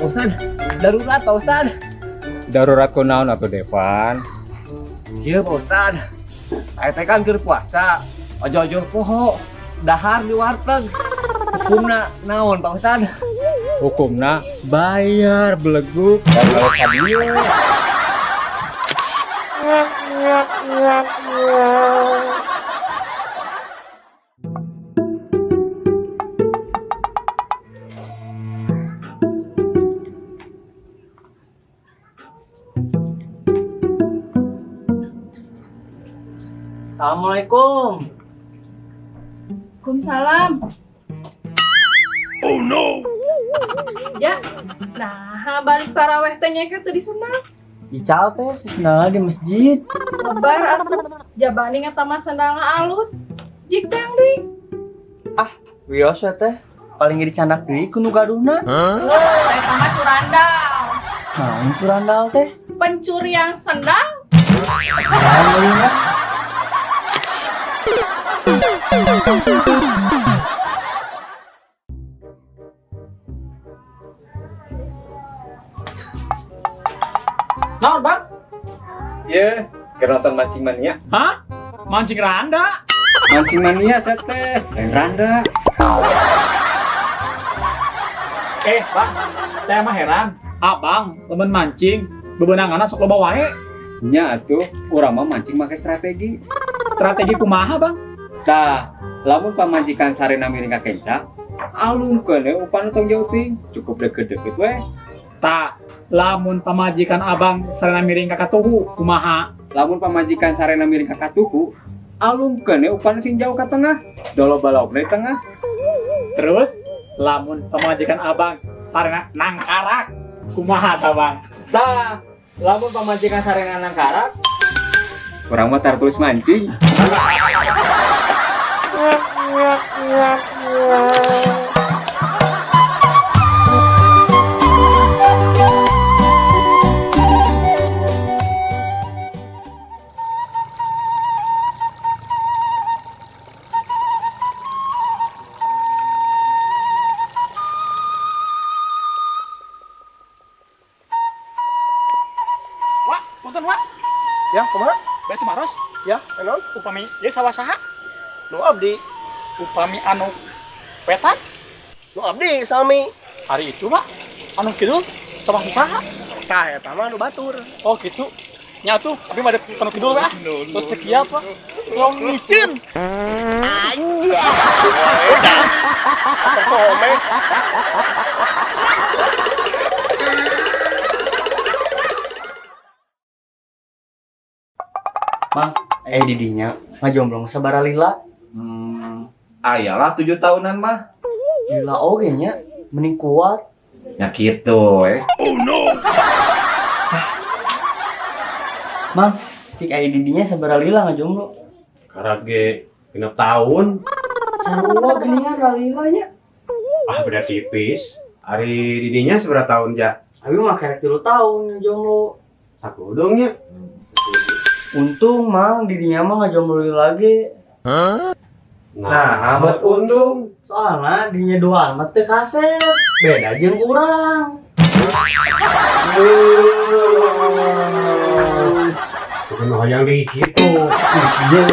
Ustad, darurat Pak Ustad. Darurat kunaon atuh, Devan? Iya Pak Ustad. Saya teh kan keur puasa. Ojo-ojo poho dahar di warteg. Hukumna naon, Pak Ustad? Hukumna bayar, beleguk, dan balik ka dieu. Assalamualaikum. Waalaikumsalam. Oh no. Ya, nah balik taraweh teh nyeket teh di sendal. Ical teh sendalna di masjid. Lebar atuh. Jabani eta mah sendalna alus. Jik teh yang deui. Wios we teh. Paling dicandak deui ku nu gaduhna. Oh, eta mah curandal. Naon curandal teh? Pencurian sendal. Naon meulina? Naon, Bang? Ye, keur nonton mancing mania. Hah? Mancing randa? Mancing mania saya teh, lain randa. Eh, Bang, saya mah heran. Abang, temen mancing, bebenanganna sok loba wae. Nya atuh, urang mah mancing make strategi. Strategi kumaha, Bang? Tah, lamun pamajikan sarena miring ka kenca, alungkeun we umpan tong jauh ting, cukup deket-deket we. Tah, lamun pamajikan abang sarena miring ka katuhu, kumaha? Lamun pamajikan sarena miring ka katuhu, alungkeun we umpan sing jauh ka tengah, dolo balokna di tengah. Terus, lamun pamajikan abang sarena nangkarak, kumaha tah, Bang? Tah, lamun pamajikan sarena nangkarak, urang mah terus mancing. Wak, punten, Wak. Ya, kumaha? Batu maros, Ya, enon? Upami ieu sawah saha? Nu abdi. Upami anu wetan? Nu abdi sami. Hari itu, Pak. Anu kidul sawah nu saha? Tah eta mah nu batur. Oh gitu. Nya tuh, abi mah ada kanu kidul ah. Terus sekian, Pak. Tong micin. Kome. Mang, didinya ngajomblong sabaraha lila? Ayalah 7 tahunan mah. Lila oge nya, mending kuat. Ya gitu eh. Mang, cik aya didinya sabaraha lila ngajomblo? Karat ge 6 tahun. Sarua geuningan lalila nya. Ah, beda tipis. Ari didinya seberapa tahun, Ja? Abi mah kerek 3 tahun ngajomblo. Sakudungnya. Untung Mang didinya mah ngajomblo lagi. Nah, amat untung. Soalnya dinya duaan mah teu kasep. Beda jeung urang. Bukan hayang di kitu. Di kieu.